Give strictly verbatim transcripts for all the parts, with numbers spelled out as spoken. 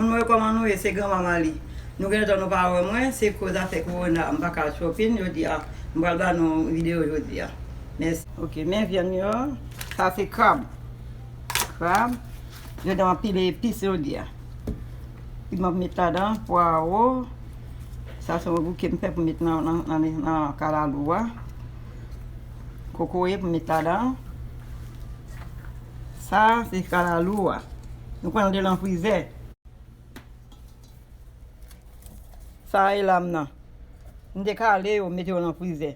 Nou wè kòman nou ye, se granmama li. Nou gen lontan nou pa wè mwen, se koz afè kowona, m pa ka al shopping jodi a. M pral ba nou videyo jodi a. Mèsi. Ok, men vyann yo, sa se krab. Krab. Jodi a m ap pile epis jodi a. Piman pou met ladan, pwawo. Sa se yon bouke m fè pou met nan, nan, nan, nan kalalou a. Kokoye pou met ladan. Sa se kalalou a. Nou konn li te lan frizè. Sa e lam nan. M te kale yo, m mete yo nan frizè.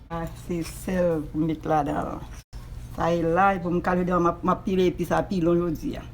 Sa se sèl pou m met ladan an. Sa e lay pou m kale devan, m ap, m ap pile epi sa pilon jodi a.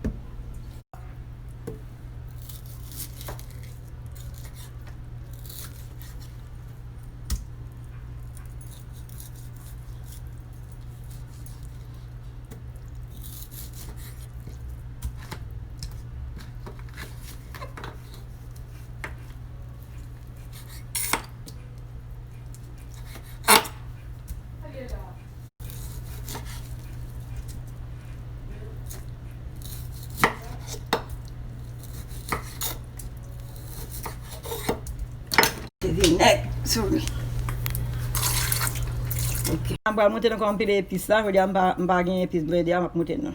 Vinèg sou li. Ok. M pral montre nou kòman m pile epis la. Jodi a m pa, m pa gen epis blende a, m ap montre nou.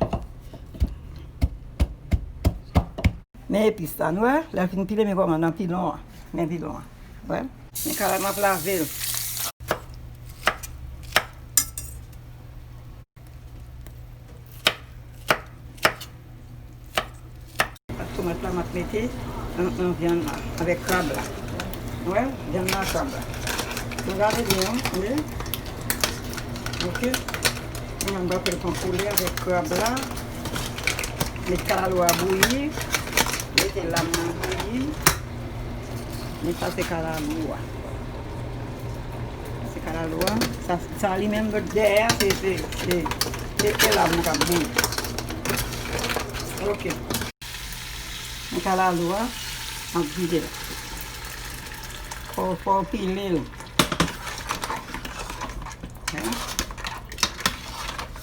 Men epis la, nou wè, lè l fin pile, men kòman nan pilon an. Men pilon an. Wè. Men kalal m ap lave l. Ak tomat la, m ap mete nan, nan vyann la, avèk krab la. Wè, vyann la, krab la. Nou gade byen, wi. Ok. Kounye a m va fè l pran koulè avèk krab la. Met kalalou a bouyi. Mete lam nan bouyi. Men sa se kalalou a. Sa se kalalou a. Sa, sa li menm lòt dèyè a, se, se, se, se, se lam nan k ap bouyi. Ok. Men kalalou a, m ap vide l. Fò, fò w pile l.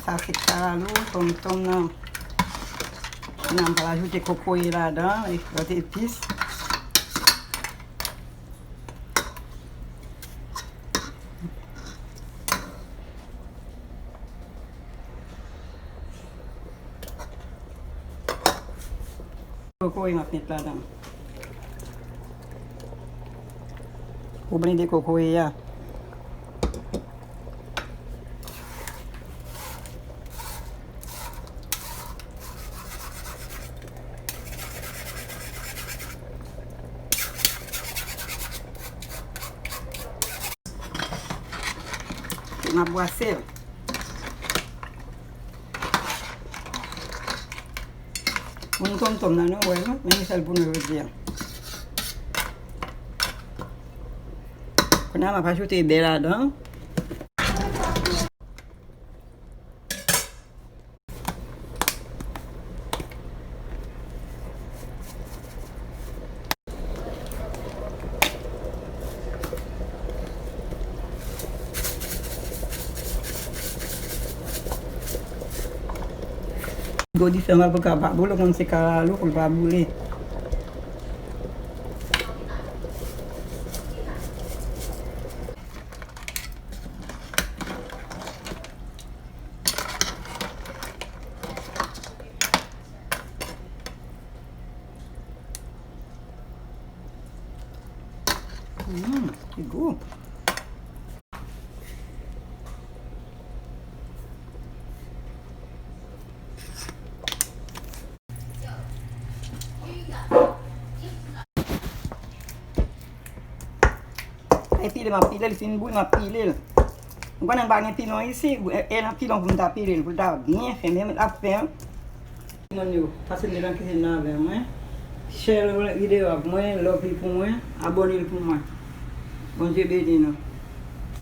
Sa se kalalou, tonmtonm nan. Nan m pral ajoute kokoye ladan, e lòt epis. Kokoye m ap met ladan. Ou blende kokoye a. M ap bwase l. Moun tonmtonm nan, nou wè, non? Men li fè l pou nou jodi a. Kounye a, m ap ajoute bè ladan. Gwo dife a, m ap ka pa boule, konn se kalalou pou l pa boule. Mm, ki gou. Ay pile, m ap pile l, fin bouyi, m ap pile l. M konnen m pa gen pilon isi, e, e nan pilon pou m ta pile l, pou l ta byen fen, men l ap fen. Moun yo, pase m nan kichen nan avè mwen. Share videyo ak mwen, love li pou mwen, abòne l pou mwen. Bondye beni nou.